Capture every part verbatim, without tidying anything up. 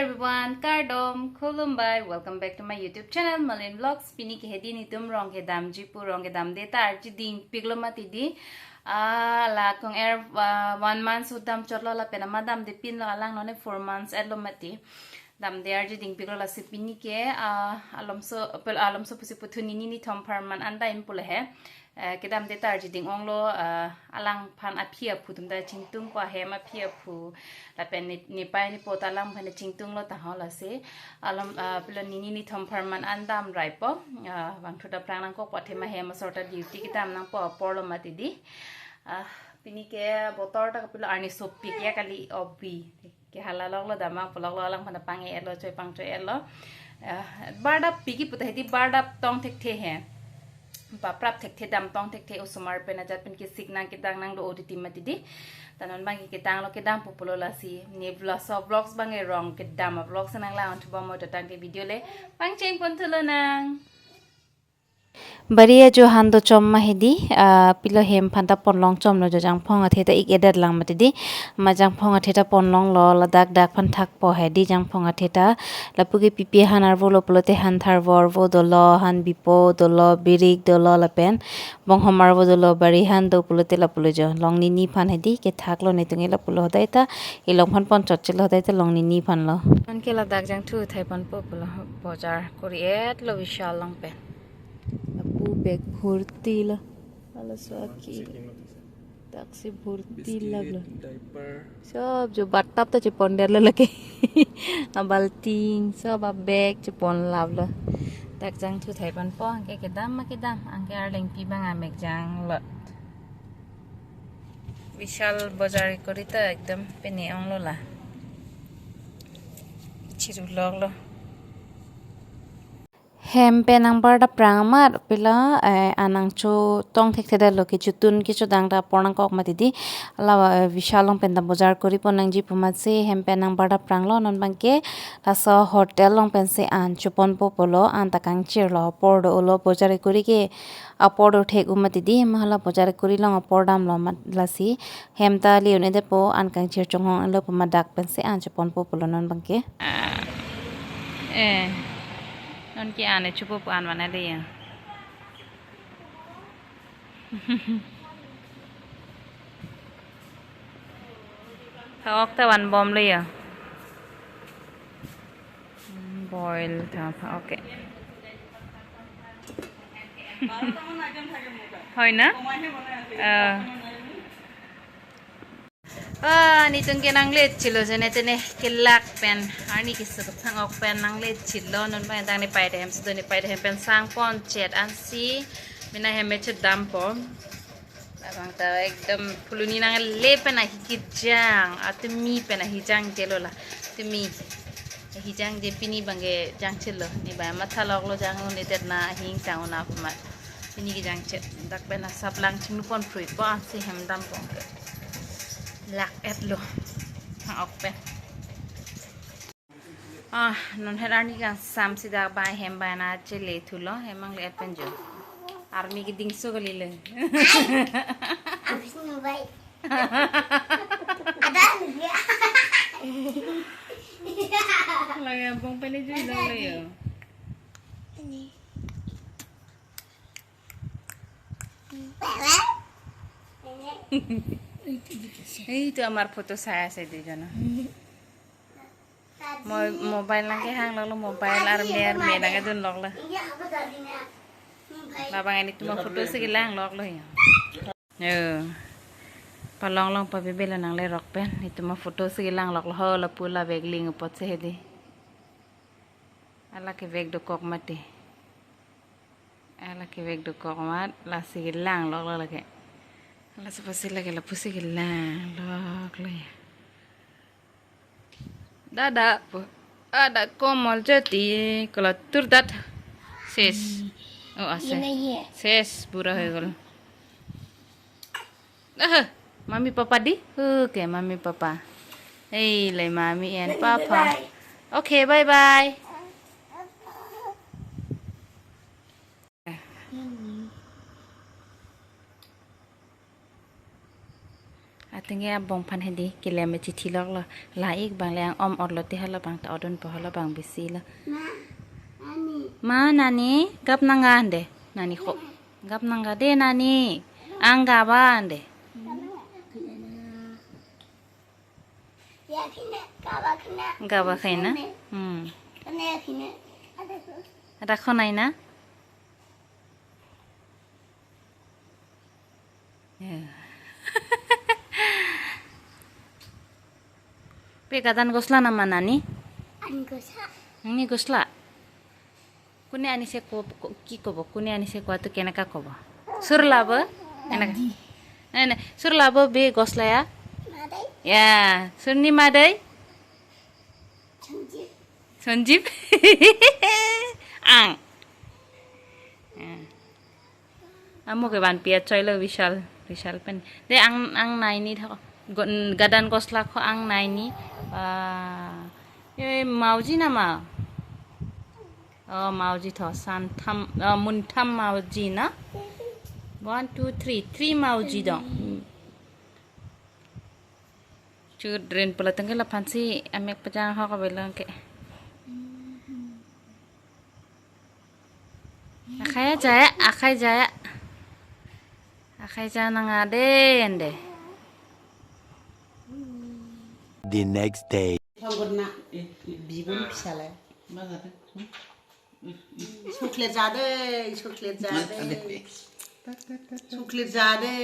Everyone, kardom, khulumbai, welcome back to my YouTube channel, Malin Vlogs. Pini ke hedi netum rong kedamji pu, rong kedamde ta arjiding piklo mati di. Ah, la kong er, ah, one month sudam chotlo lapen amat damde pinlo, alang none four months etlo mati. Damde arjiding piklo, lasi pini ke, ah, alomso, pel-, alomso pusi puthu nini nithom pharman anda impule he. Eh, kedamde ta arjiding onglo, eh, alangphan aphi aphu atum ta chingtung ko, ahem aphi aphu lapen ne-, nepei nepo ta alangphan chingtunglo ta ho, lasi alom, eh, pilo nini nithom pharman an damraipo, eh, vangthu ta prang nangkokpo, athema hem asor ta duty kedam nangpo aporlo mati di. Eh, pini ke botor ta kapilo arni sopik ya kali obi. Ke hala loklo, dam nangpo loklo, alangphan ta pang-etlo, choi pangchoi-etlo. Eh, bardap piki puta hedi bardap tong thekthe he. Paprap thekthe, dam tong thekthe, osomar pen ajat pen kesik nang kedang nang do O T T mati di. Ta non bang ke kedanglo, kedampo pulo, lasi ne vlog, so vlogs bang erong kedam vlogs nang la-onthu bom, mo to tangte video le pangcheng ponthulo nang. Bari ajo han dochom ma hedi, ah, pilo hem aphan ta ponlong chomlo, jojangphong athe ta ik-edet lang mati di. Ma jangphong athe ta ponlonglo, ladak dak aphan thakpo hedi jangphong athe ta. Lapu ke pipi han arvolo pulote han tharvo arvo dolo, han bipo dolo, birik dolo lapen bonghom arvo dolo, bari han do pulote lapulo jo. Long nini aphan hedi kethaklo netum ke lapulo, hodai ta ilong aphan ponchotchelo, hodai ta long nini aphanlo. Anke ladak jangthu thai ponpo pulo, bojar kori-etlo Vishal along pen. Lapu bag bhorti lo. Halaso aki. Taksi bhorti laglo. Diaper. Sob jo bathtub ta chepondetlo lake. Abalting, sob abag cheponlaplo. Dak jangthu thai ponpo, anke kedam ma kedam, anke arlengpi bang amek janglo. Vishal bojar kori ta ekdom pene onglo la. Chiru loklo. Hem pen nang bardap prang amat pilo, eh, anang cho tong thekthedetlo, kechotun kechodang ta apor nangkok mati di. La, eh, Vishal along pen ta bojar kori pon nangji pu amatsi hem pen nang bardap pranglo, non bang ke laso hotel along pensi an choponpo pulo, an ta kangchirlo, apor dolo, bojar kori ke apor do thek-u mati di, ma hala bojar kori along apor damlo amat, lasi hem ta le-un-edetpo, an kangchir chonghong-etlo pu amat dak pensi an choponpo pulo non bang ke. Ah. Eh. Non ke an chopo pu an mana le ya. Pha-ok ta van bomlo ya. Hmm, boil tha pha-ok ke. Hoi na? Ah. Ah, netum ke nangletchelo, jene tene kelak pen arni keso kethang-ok pen nangletchelo, non bang dang nepei ahem si do, nepei ahem pen sang ponchet ansi mena hem me chedampo. Labang ta ekdom phuloni nangle pen ahi kejang, atumi pen ahi jangjelo la. Tumi ahi jangje, pini bang ke jangchelo. Ne bang matha loklo, jang-un-edet na, ahi ingtang-un-e pu amat. Pini kejangchet. Dak pen asap lang chinglu ponphruipo, ansi hem dampo ke. Lak-etlo. Thang-ok pen. Ah, non het arni kangsam si dak bang hem bang na chelethulo, hem nangle-et pen jo. Arni kedingso kalilo. Habis nu bai. Ada dia. Lagi ampong pen ni jui dong le yo. Ini. Ei, tu amar photo sai ase duijon. Mo-, mobile nangkehang loklo, mobile arme arme nangkedun loklo. Labang netum aphoto si kelang loklo ya. Yo. Palong along pabebelo nanglerok pen. Netum aphoto si kelang loklo ho, lapu la bag ling apotsi hedi. Hala ke bag dokok mati. Hala ke bag dokok amat, lasi kelang loklo lake. Hala si pasi lake, lapusi kelang loklo ya. Dada po. Ada Komol Jyoti, kalau turdat. Ses. Hmm. Oh, ase. Ini ye. Ses, bura hoi gol. Ah, mami papa di? Oke, mami papa. Hei, le mami and papa. Bye-bye. Oke, bye-bye. Tengke abong aphan hedi kelem chithi loklo. La ik bang le ang om orlo te halo bang ta odun po halo bang bisi lo. Ma, nani. Ma, nani, gap nangga ande. Nani ko. Gap nangga de nani. Ang gap ande. Ya, kena, kaba kena. Gap kaina? Hmm. Kena ya kena. Ada ko. Ada ko naina? Ya. Pe gadan gosla nama nani? An gosla. Nangni gosla? Kune anise ko, ko, ki kobo? Kune anise ko atu kenaka kobo? Sur labo? Enak. Dadi. Nene, sur labo be gosla ya? Madai. Ya, sur ni madai? Sanjib. Sanjib. Ang. Ya. Amo ke vanpi achoilo Vishal, Vishal pen. De ang, ang naini tho. Go-, gadan gosla ko ang naini. Ah, e mauji nama. Oh, mauji tho, san tham, oh, mun tham mauji na. One, two, three, three mauji dong. Chut rin pula tengke laphan si amek pejang ho ka belong ke. Akhai jaya, akhai jaya. Akhai jaya nang ade ende. The next day. Phang korna bibun pisale. Chocolate jade, chocolate jade. Chocolate jade.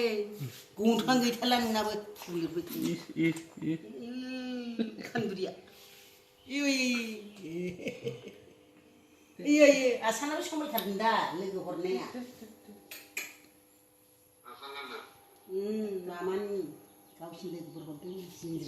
Gung thang githalang na bo. Ih, ih, ih. Ih, khan bria. Iyo, iyo. Iyo, iyo. Asana bo somai thar da, lagi horne ya. Hmm, aman. Kau sih lagi berhenti sih.